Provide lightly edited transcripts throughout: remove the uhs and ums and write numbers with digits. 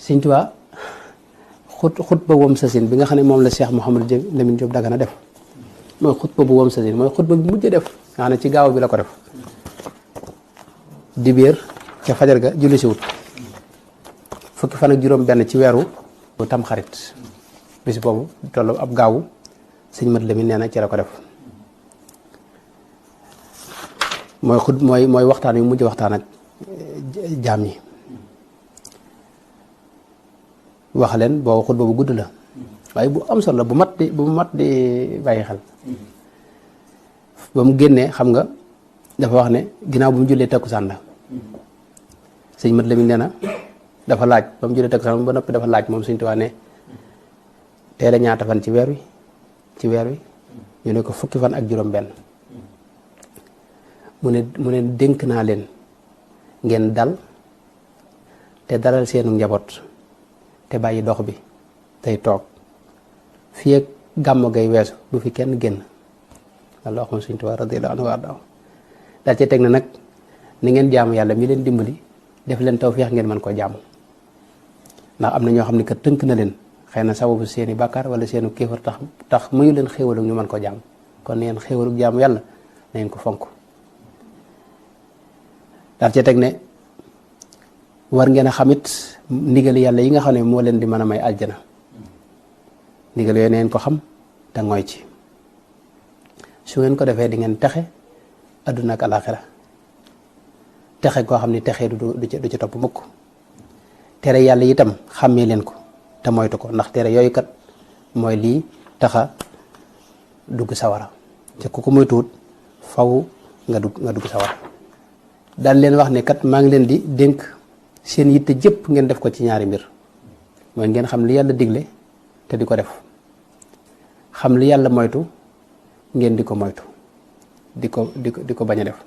Sëñ Tuubaa xutba wam sasin bi nga xam ne moom la Cheikh Mouhamadou Lamine Diop Dagana def mooy xutba bu wam sasin mooy xutba bi mujj def nga xam ne ci gaaw bi la ko def dibéer ca fajar ga julli si wut fukki fan ak juróom benn ci weeru tam xarit bis boobu tollu ab gaawu sëñ Mat Lamin nee na ci la ko def mooy waxtaan yu mujj waxtaan ak jaam ñi wax leen boobu xutba bu gudd la waaye bu am solo la bu mat di bàyyi xel ba mu génnee xam nga dafa wax ne ginnaaw bu mu jullee takkusaan la sëñ Mat Lamin nee na dafa laaj ba mu jullee takkusaan ba noppi dafa laaj moom Sëñ Tuubaa ne tey la ñaata fan ci weer wi ñu ne ko fukki fan ak juróom benn mu ne dénk naa leen ngeen dal te dalal seenu njaboot te bàyyi dox bi tey toog fii ak gàmmu gay weesu du fi kenn génn walla wax moom Sëñ Tuubaa radiyallaahu anhu warda daal ci teg na nag ni ngeen jaamu yàlla mi leen dimbali def leen tawfeex ngeen mën koo jaamu ndax am na ñoo xam ne que tënk na leen xëy na sababu seeni bàkkaar wala seenu kéefar tax muyu leen xéewalu ñu mën koo jaamu kon neen xéewalu jaamu yàlla na ngeen ko fonk daal ci teg ne war ngeen a xamit ndigal yàlla yi nga xam ne moo leen di mën a may aljana ndigal yooyu neen ko xam te ngooy ci su ngeen ko defee di ngeen texe adduna ak alaxira texe koo xam ne texe du ci topp mukk tere yàlla itam xàmmee leen ko te moytu ko ndax tere yooyu kat mooy lii taxa dugg sawara te ku ko moytuwut faw nga dugg sawara daal leen wax ne kat maa ngi leen di dénk seen yitte jëpp ngeen def ko ci ñaari mbir mooy ngeen xam li yàlla digle te di ko def xam li yàlla moytu ngeen di ko moytu di ko bañ a def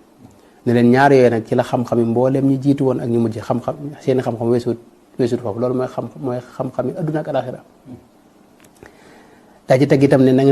ne leen ñaar yooyu nag ci la xam-xam yi mbooleem ñi jiitu woon ak ñu mujj xam-xam seeni xam-xam weesuut foofu loolu mooy xam-xam yi adduna ak alaxira daa ci teg itam ne na